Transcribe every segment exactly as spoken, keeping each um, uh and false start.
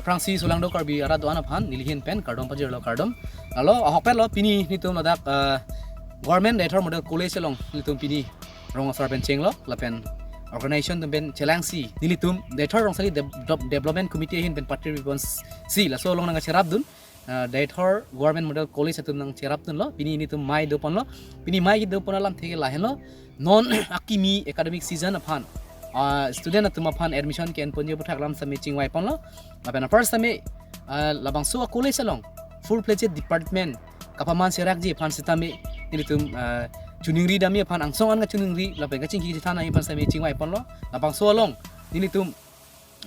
Aphrangsi solangdo Karbi arat do-an aphan nelihin pen kardom pajirlo, kardom. Lalo ahokpet lo, pini nelitum ladak, ah, Government Deithor Model College along nelitum pini rong asar pen chenglo lapen organization atum pen chelangsi nelitum Deithor Rongsali Dev-, Dev-, Development Committee ahin pen patiri ponsi laso along nangcherapdun, ah, Deithor Government Model College atum nangcherapdunlo. Pini nelitum mei doponlo. Pini mei kedopon alamthe ke lahenlo. Non akimi academic season aphan, ah, student atum aphan admission ke-enponji aputhak alam sitame chingvaiponlo. Lapen apar sitame, ah, labangso a-college along full-fledged department kapaman serakji aphan sitame nelitum, ah, choningri damji aphan, angsong an kachoningri lapen kachingki chethan damji aphan sitame chingvaiponlo. Labangso along nelitum,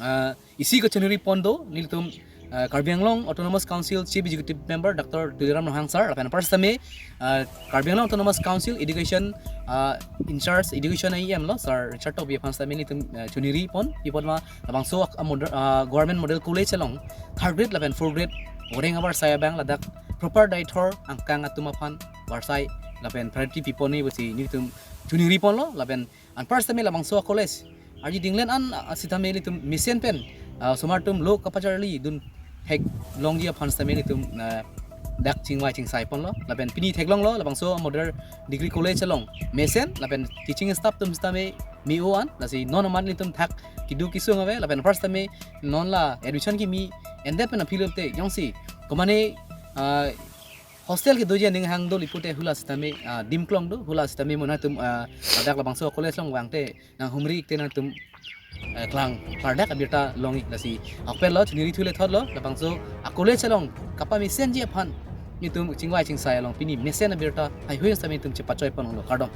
ah, isi kachoningri pon do, nelitum, ah, Karbi Anglong Autonomous Council Chief Executive Member Doctor Tuliram Ronghang sir, lapen apar sitame, ah, Karbi Anglong Autonomous Council Education, ah, in charge Education A E M lo, Sir Richard Tokbi aphan sitame nelitum, ah, choningri pon, pi apot ma labangso ak-, a model, ah, Government Model College along third grade lapen fourth grade oreng avarsai abang ladak proper Deithor angkang atum aphan varsai lapen priority piponji pusi nelitum choningri ponlo. Lapen anpar sitame labangso a-college arje dinglen an, ah, sitame nelitum mesen pen, ah, osomar atum lo kapacharlidun theklongji aphan sitame nelitum, ah, dak chingvai chingsai ponlo. Lapen pini theklonglo labangso Model Degree College along mesen lapen teaching staff atum sitame me-o an, lasi non amat nelitum thak keduk kesung ave. Lapen apar sitame non la admission kimi endet pen aphi lote jongsi komane, ah, hostel kedoji aning hang doli pute hula sitame, ah, dimklong do, hula sitame monit atum, ah, ladak labangso college along vangte nanghumri ikte nangtum, eh, klang pardak abirta longji. Lasi ahokpet lo, choningri thule thotlo, labangso a-college along kapamesenji aphan nelitum chingvai chingsai along pini mesen abirta heihui sitame nelitum chepachoi ponlo, kardom.